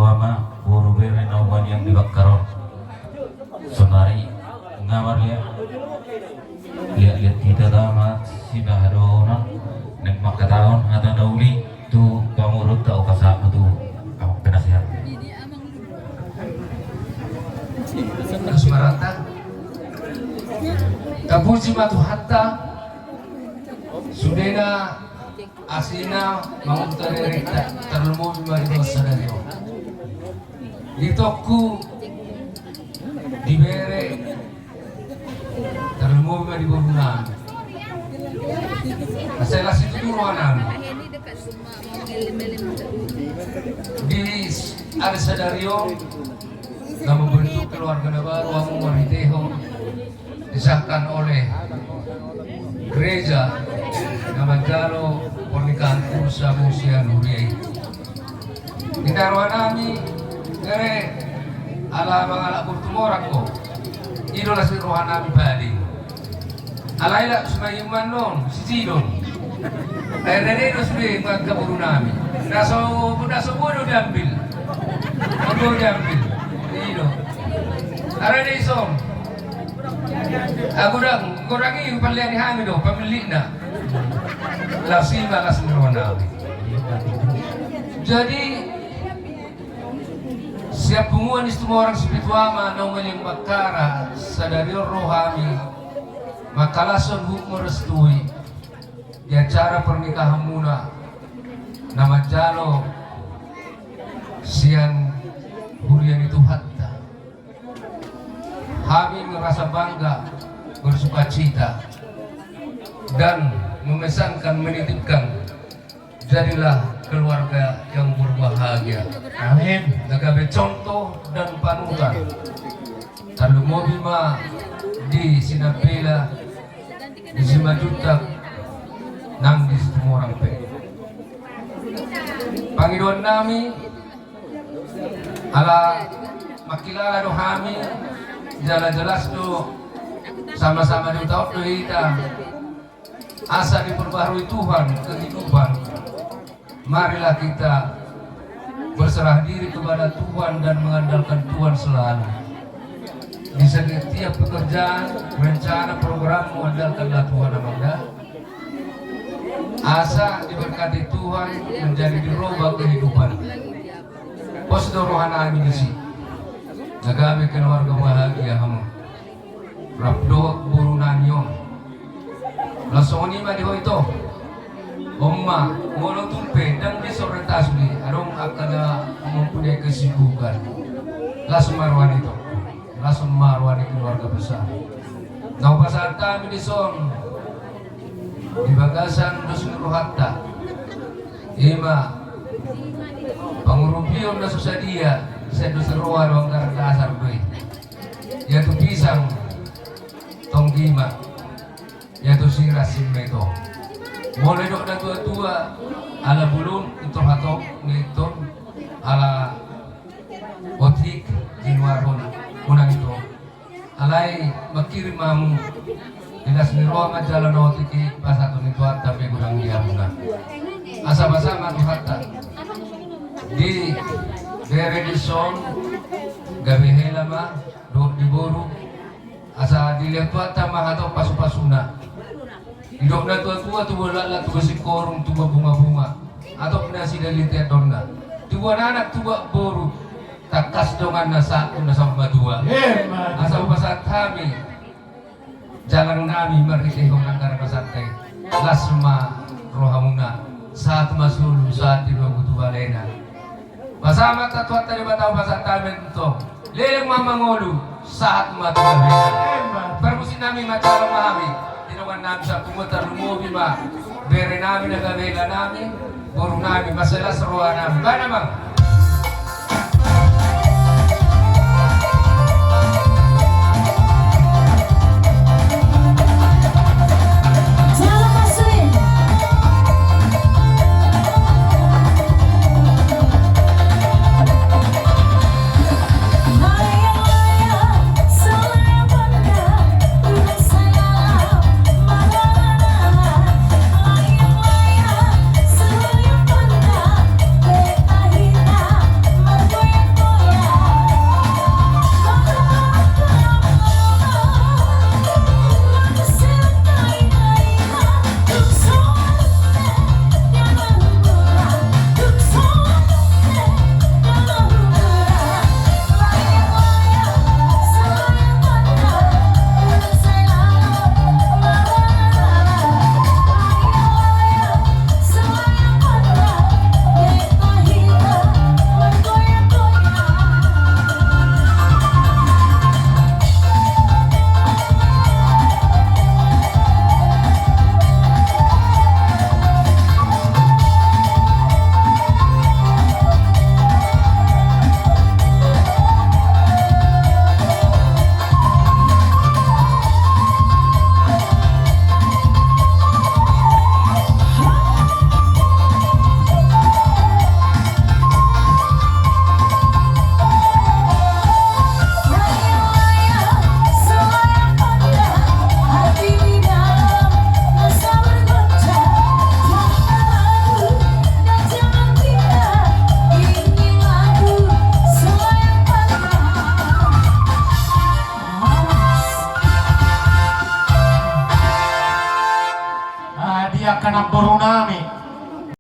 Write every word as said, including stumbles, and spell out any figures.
Ama, boru, bere na hubanian di bangkar on. Sonari nga marliat, liat-liat hita tama sibahadonan, naeng mangkatahon hata na uli tu pangurunta. Hupasahat ma tu amang penasehat. Terus maranta. Tapuji ma Tuhanta, sudena asina mangurta rereta, tarlumobi ma di bagasan sadari on. Di toku, di bere, tarlumobi ma di boru nami. Asa las situtu roha nami. Di ari sadari on, na membentuk keluarga na baru, hamu marhitehon disahkan oleh gereja na manjalo pernikahan kudus hamu sian huria i. Inda roha nami, bere, ala mangalap burtu morak ko. I do las ni roha nami padi. Alai lak sumaiman non sijidon. Akhirna dei do sude mangka boru nami. Na so, na so boi do diambil. Boi do diambil. I do. Alai dei son. Agodang, godang i palean ni hami do pamillikna. Las i ma las ni roha nami. Jadi sian punguan Situmorang Sipitu Ama naung maliang Bakkara, sadari on ro hami mangkalashon hukman restui di acara pernikahanmuna na manjalo sian huria ni Tuhanta. Hami merasa bangga, bersukacita, dan memesankan, menitipkan, jadilah keluarga yang berbahagia. Amin. Na gabe contoh dan panutan. Tarlumobi ma di Sinambela, di Simanjuntak, nang di Situmorang pe. Pangidoan nami, ala mangkilala do hami, jala jelas do sama-sama di huta on do hita. Asa diperbaharui Tuhan kehidupan. Marilah kita berserah diri kepada Tuhan dan mengandalkan Tuhan selalu. Di setiap pekerjaan, rencana, programmu, andalkanlah Tuhan, Amanda. Asa diberkati Tuhan, menjadi diroba kehidupan. Pos do roha nami disi. Na gabe keluarga bahagia hamu. Rap dohot boru nami on. Laos songon i ma di ho ito. On ma, molo tung pe ndang dison reta sude, adong angka na mempunyai kesibukan. Las ma roha ni ito. Las ma roha ni keluarga besar. Na hupasahat hami dison di bagasan dos ni rohanta. I ma pangurupion na so sadia, sian dos ni roha do anggaran dasar do i. Ia tu pisang tonggi ma, ia tu sira simma ito. Molo didok na tua-tua, ala bulung ito hatop ni ito, ala otik di luar hon, unang ito. Alai mangkirim ma hamu di las ni roha ma jala na otik i pasahathon ni Tuhanta pe godang di hamuna. Asa pasa ma Tuhanta di bere dison, gabe hela ma dohot di boru. Asa dilehon Tuhanta ma hatop pasu-pasuna. Didok na tua-tua, tubuan laklak, tubuan singkoru, tubuan bunga-bunga. Hatop nasida lite andorna. Tubuan anak, tubuan boru. Tangkas donganna sahat tu na saur matua. Emma. Asa hupasahat hami jalang nami marhitehon anggaran na santai. Las ma rohamuna. Sahat ma solu, sahat di logu tu balena. Pasahat ma Tuhanta Debata, hupasahat hami antong. Leleng ma mangolu, sahat ma tu gabena. Parmusik nami, manjalang ma hami. Di dongan nami sampung, tarlumobi ma bere nami, na gabe hela nami, boru nami, mansai las roha nami. Bahen, Amang. angka namboru nami.